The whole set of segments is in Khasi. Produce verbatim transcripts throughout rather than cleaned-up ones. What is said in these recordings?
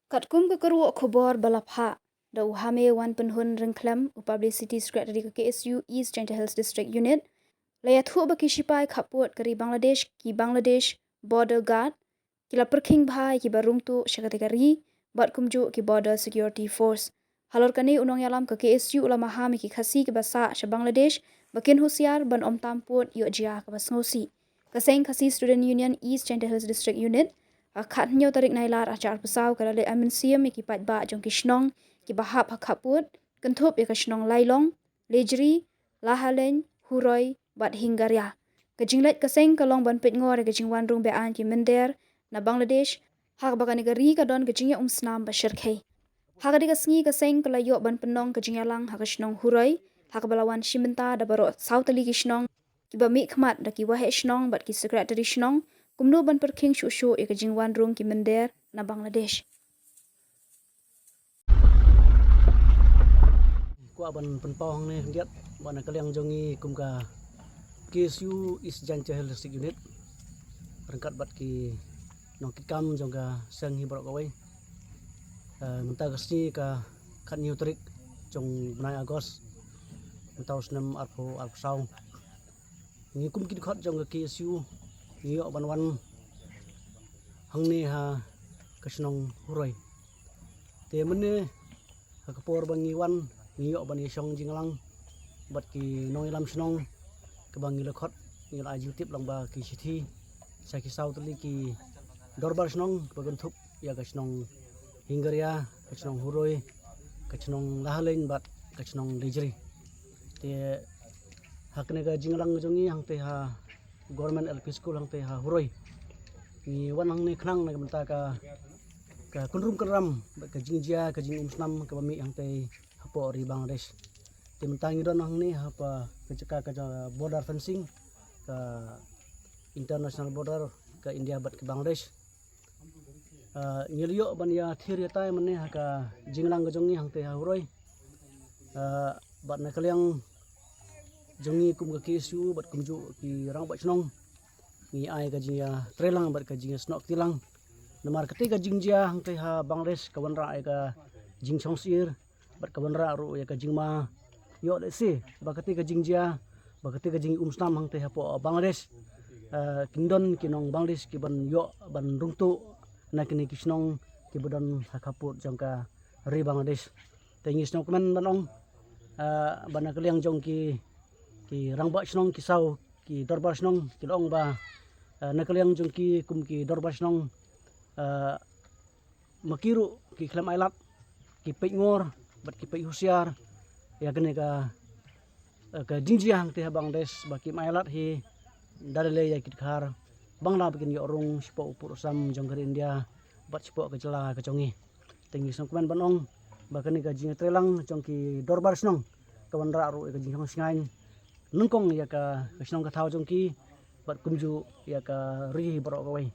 Katkum ka kyrwoh khubor ba la phah da u Hame Wanpynhun Ryngkhlem, u Publicity Secretary ka K S U East Jaintia Hills District Unit, la ïathuh ba ki shipai khappud ka ri Bangladesh, ki Bangladesh Border Guard, ki la pyrkhing bha ïa kiba rung tuh sha katei ka ri bad kumjuh ki Border Security Force. Halor kane, u nongïalam ka K S U u la maham ïa ki Khasi kiba sah sha Bangladesh ba kin husiar ban ym tam pud ïoh jia kaba sngewsih. Ka seng Khasi Student Union East Jaintia Hills District Unit, ha ka khathynñiew tarik Nailar arhajar arphew saw, ka la leit ai mynsiem ïa ki paidbah jong ki shnong kiba hap ha khappud, kynthup ïa ka shnong Lailong, Lejri, Lahaleiñ, Huroi bad Hingaria. Ka jingleit ka seng ka long ban peitngor ïa ka jingwan rung be-aiñ ki mynder na Bangladesh, ha kaba kane ka ri ka don ka jingïaumsnam ba shyrkhei. Ha katei ka sngi ka seng ka la ïoh ban pynlong ka jingïalang ha ka shnong Huroi, ha kaba la wan shim bynta da baroh saw tylli ki shnong, kiba mihkhmat da ki waheh shnong bad ki secretary shnong, kumno ban pyrkhing shuh shuh ïa ka jingwan rung ki mynder na Bangladesh. Kwah ban pynpaw hangne khyndiat ba na ka liang jong ngi kum ka K S U East Jaintia Hills District Unit, ryngkat bad ki nongkitkam jong ka seng hi baroh kawei, eh, mynta ka sngi ka khathynñiew tarik jong u bnai August, mynta u snem arphew arphew saw, ngi kum ki dkhot jong ka K S U ngi ïoh ban wan hangne ha ka shnong Huroi. Te mynne ha ka por ba ngi wan, ngi ïoh ban ïashong jingïalang bad ki nongïalam shnong, kaba ngi la khot, ngi la ai jingtip lang ba ki shithi sha ki saw tylli ki dorbar shnong, kaba kynthup ïa ka shnong Hingaria, ka shnong Huroi, ka shnong Lahaleiñ bad ka shnong Lejri. Te ha kane ka jingïalang jong ngi hangtei ha Government L P School hangtei ha Huroi, ngi wan hangne khnang na ka bynta ka, ka kynrum kynram bad ka jingjia, ka jingïaumsnam kaba mih hangtei hapoh ri Bangladesh. Te mynta ngi don hangne hapoh ka jaka ka border fencing, ka international border ka India bad ka Bangladesh. Ah, ngi la ïoh ban ïathir ïatai mynne ha ka jingïalang ka jong ngi hangtei ha Huroi. Ah, bad na ka liang jong ngi kum ka K S U bad kumjuh ki rangbah shnong, ngi ai ka jingïatreilang bad ka jingïasnoh kti lang. Namar katei ka jingjia hangtei ha Bangladesh ka wanrah ïa ka jingshongsyier bad ka wanrah ruh ïa ka jingma ïoh lehse ba katei ka jingjia, ba katei ka jingïaumsnam hangtei hapoh Bangladesh, eh, kin don ki nong Bangladesh kiban ïoh ban rung tuh na kine ki shnong kiba don ha khappud jong ka ri Bangladesh. Te ngi sngewkmen ban ong, eh, ba na ka liang jong ki, ki rangbah shnong, ki saw ki dorbar shnong ki la ong ba, eh, na ka liang jong ki kum ki dorbar shnong, eh, ma ki ruh ki khlem ailad, ki peitngor bad ki peithusiar ïa kane ka, eh, ka jingjia hangtei ha Bangladesh, ba kim ailad hi da lei lei ïa ki dkhar Bangla ba kin ïoh rung shapoh u pud u sam jong ka ri India bad shapoh ka jylla ka jong ngi. Te ngi sngewkmen ban ong ba kane ka jingïatreilang jong ki dorbar shnong ka wanrah ruh ïa ka jingshong shngaiñ nyngkong ïa ka, ka shnong ka thaw jong ki bad kumjuh ïa ka ri baroh kawei.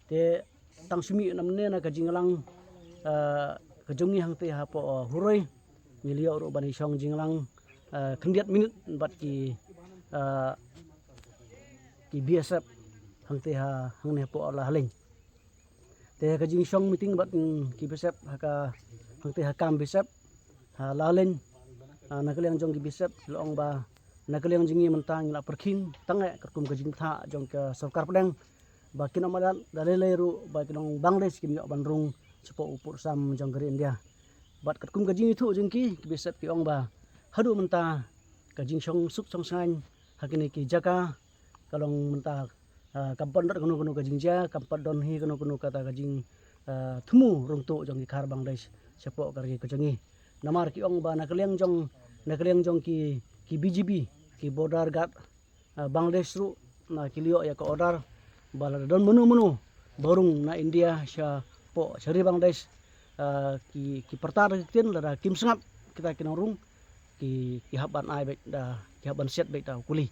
Te tang shu mih na mynne na ka jingïalang, eh, ka jong ngi hangtei hapoh, eh, Huroi, ngi la ïoh ruh ban ïashong jingïalang, eh, khyndiat minit bad ki, eh, ki B S F hangtei ha, hangne hapoh Lahaleiñ. Te ka jingshong meeting bad, mm, ki B S F ha ka, hangtei ha kam B S F ha Lahaleiñ, ah, na ka liang jong ki B S F ki la ong ba na ka liang jong ngi mynta ngi la pyrkhing tang eh katkum ka jingbthah jong ka sorkar pdeng ba kin ym ailad da lei lei ruh ba ki nong Bangladesh kim ïoh ban rung shapoh u pud u sam jong ka ri India. Bad katkum ka jingithuh jong ki, ki B S F ki ong ba haduh mynta ka jingshong suk shong shngaiñ ha kine ki jaka ka long mynta, ah, kam pat don kano kano ka jingjia, kam pat don hi kano kano kata ka jing, ah, thmu rung tuh jong ki dkhar Bangladesh shapoh ka ri ka jong ngi. Namar ki ong ba na ka liang jong, na ka liang jong ki, ki B G B, ki border guard, ah, Bangladesh ruh, na ki la ïoh ïa ka order ba lada don mano mano ba rung na India shapoh sha ri Bangladesh, ah, ki, ki pyrta da ki ktien, lada kim sngap kita ki nongrung, ki, ki hap ban ai beit da, ki hap ban siat beit da u kuli.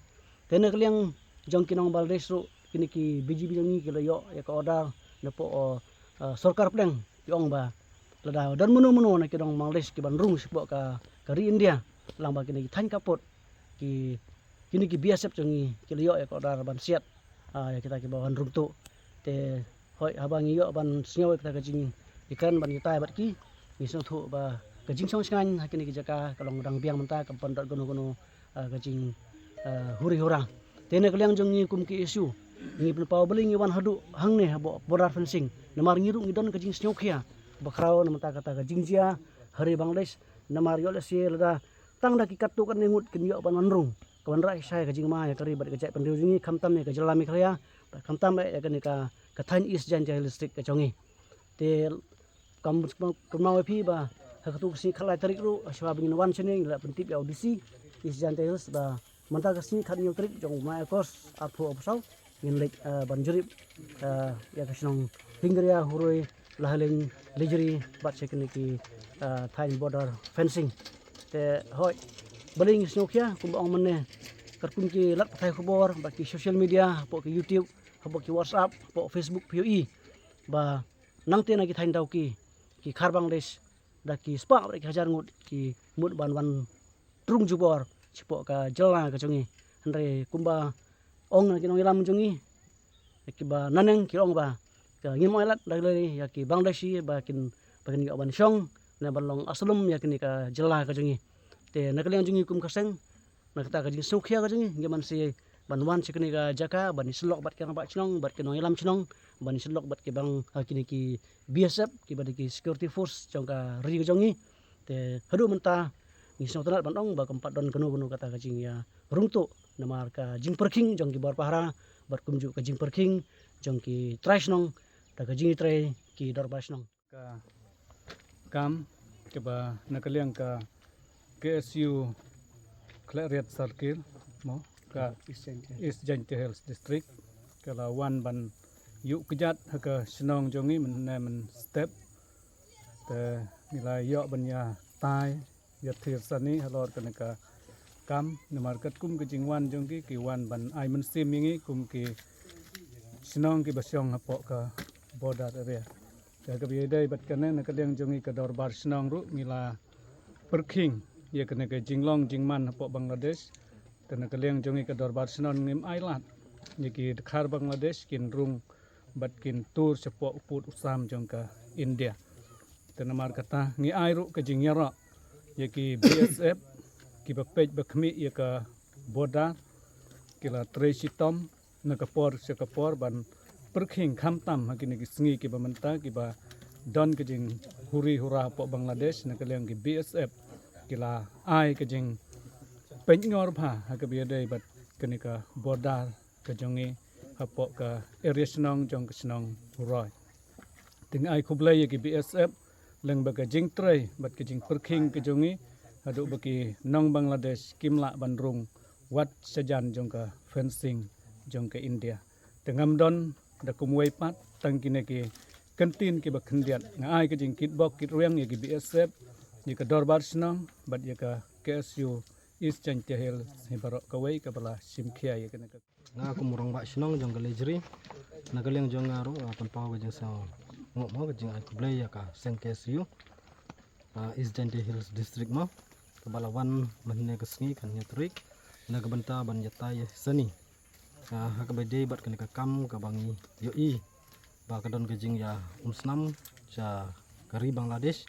Te na ka liang jong ki nong Bangladesh ruh, kine ki B G B jong ngi ki la ïoh ïa ka order napoh, ah, sorkar pdeng, ki ong ba lada don mano mano na ki nong Bangladesh ki ban rung shapoh ka, ka ri India, lang ba kine ki thaiñ khappud, ki, kine ki B S F jong ngi ki la ïoh ïa ka order ban siat, ah, ïa kita ki ba wan rung tuh. Te hooid, haba ngi ïoh ban sngew ïa kita ka jingïakren ban ïatai bad ki, ngi sngewthuh ba ka jingshong shngaiñ ha kine ki jaka ka long dang biang mynta, kam pat don kano kano, ah, ka jing, ah, huri hura. Te na ka liang jong ngi kum ki K S U, ngi pynpaw balei ngi wan haduh hangne hapoh border fencing. Namar ngi ruh ngi don ka jingsngewkhia ba khraw na mynta kata ka jingjia ha ri Bangladesh. Namar ïoh lehse lada tang da ki katto katne ngut kin ïoh ban wan rung, ka wanrah shai ka jingma ïa ka ri bad ka jaitbynriew jong ngi, khamtam ïa ka jylla Meghalaya, bad khamtam ïa kane ka, ka thaiñ East Jaintia Hills District ka jong ngi. Te kam, kam, kynmaw ïa phi ba ha katto ka sngi khatlai tarik ruh, shuwa ba ngin wan shane, ngi la pyntip ïa u D C East Jaintia Hills ba mynta ka sngi khathynñiew tarik jong u bnai August arphew arphew saw, ngin leit, eh, ban jurip, eh, ïa ka shnong Hingaria, Huroi, Lahaleiñ, Lejri, bad sha kine ki, eh, thaiñ border fencing. Te hooid, balei ngi sngewkhia, kumba ong mynne, katkum ki lad pathai khubor bad ki social media, hapoh ki YouTube, hapoh ki WhatsApp, hapoh Facebook, phi ïohi ba nangta na ki thaiñ Dawki, ki Khar Bangladesh da ki spah bad ki hajar ngut ki mut ban wan rung jubor shapoh ka jylla ka jong ngi. Hynrei kumba ong na ki nongïalam jong ngi, kiba naneng ki ong ba ka ngim ailad da lei ïa ki Bangladeshi ba kin, ba kin ïoh ban shong ne ban long aslem ïa kane ka jylla ka jong ngi. Te na ka liang jong ngi kum ka seng, na kata ka jingsngewkhia ka jong ngi, ngi man shi ban wan sha kane ka jaka ban ïasyllok bad ki rangbah shnong, bad ki nongïalam shnong, ban ïasyllok bad ki bang, ha, kine ki B S F, kiba dei ki security force jong ka ri ka jong ngi. Te haduh mynta ngi sngewtynnat ban ong ba kam pat don kano kano kata ka jingïarung tuh, namar ka jingpyrkhing jong ki bor pahara bad kumjuh ka jingpyrkhing jong ki trai shnong da ka jingïatrei ki dorbar shnong. Ka kam kaba na ka liang ka K S U Khliehriat Circle, mo, ka East Jaintia Hills District, ka la wan ban ïuh kjat ha ka shnong jong ngi mynne mynstep. Te ngi la ïoh ban ïatai ïathir sani halor kane ka kam, namar katkum ka jingwan jong ki, ki wan ban ai mynsiem ïa ngi kum ki shnong kiba shong hapoh ka border area. Te kaba ïadei bad kane, na ka liang jong ngi ka dorbar shnong ruh ngi la pyrkhing ïa kane ka jinglong jingman hapoh Bangladesh. Te na ka liang jong ngi ka dorbar shnong ngim ailad ïa ki dkhar Bangladesh kin rung bad kin tur shapoh u pud u sam jong ka India. Te namar kata ngi ai ruh ka jingïaroh ïa ki B S F kiba peit ba khmih ïa ka border, ki la trei shitom na ka por sha ka por ban pyrkhing khamtam ha kine ki sngi kiba mynta kiba don ka jinghuri hura hapoh Bangladesh. Na ka liang ki B S F ki la ai ka jingpeitngor bha ha kaba ïadei bad kane ka border ka jong ngi hapoh ka area shnong jong ka shnong Huroi. Te ngi ai khublei ïa ki B S F lyngba ka jingtrei bad ka jingpyrkhing ka jong ngi, haduh ba ki nong Bangladesh kim lah ban rung wat shajan jong ka fencing jong ka India. Te ngam don da kumwei pat, tang kine ki kyntien kiba khyndiat. Nga ai ka jingkitbok kitrwiang ïa ki B S F, ïa ka dorbar shnong bad ïa ka K S U East Jaintia Hills hi baroh kawei kaba la shim khia ïa kane ka. Nga kum u rangbah shnong jong ka Lejri, na ka liang jong nga ruh nga pynpaw ka jingsngewnguh mo, ka jingai khublei ïa ka seng K S U, ah, East Jaintia Hills District mo, kaba la wan mynne ka sngi khathynñiew tarik na ka bynta ban ïatai sani, ah, ha kaba ïadei bad kane ka kam kaba ngi ïohi ba ka don ka jingïaumsnam sha ka ri Bangladesh.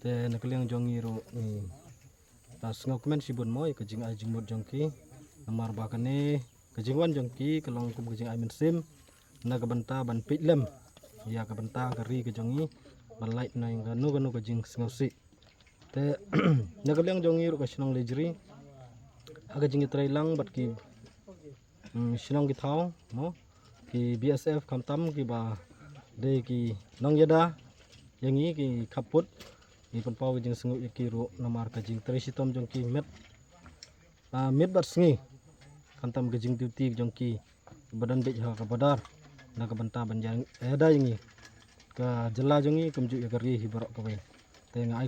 Te na ka liang jong ngi ruh ngi, ah, sngewkmen shibun mo ïa ka jingai jingmut jong ki, namar ba kane ka jingwan jong ki ka long kum ka jingai mynsiem na ka bynta ban peit lem ïa ka bynta ka ri ka jong ngi, ban lait na kano kano ka jingsngewsih. Te na ka liang jong ngi ruh ka shnong Lejri, ha ka jingïatreilang bad ki, mm, shnong ki thaw mo, ki B S F khamtam kiba dei ki nongïada ïa ngi ki khappud, ngi pynpaw ka jingsngewnguh ïa ki ruh namar ka jingtrei shitom jong ki miet, ah, miet bad sngi, khamtam ka jingduty jong ki ba don beit ha ka border na ka bynta ban ïa, ïada ïa ngi, ka jylla jong ngi kumjuh ïa ka ri hi baroh kawei. Te nga ai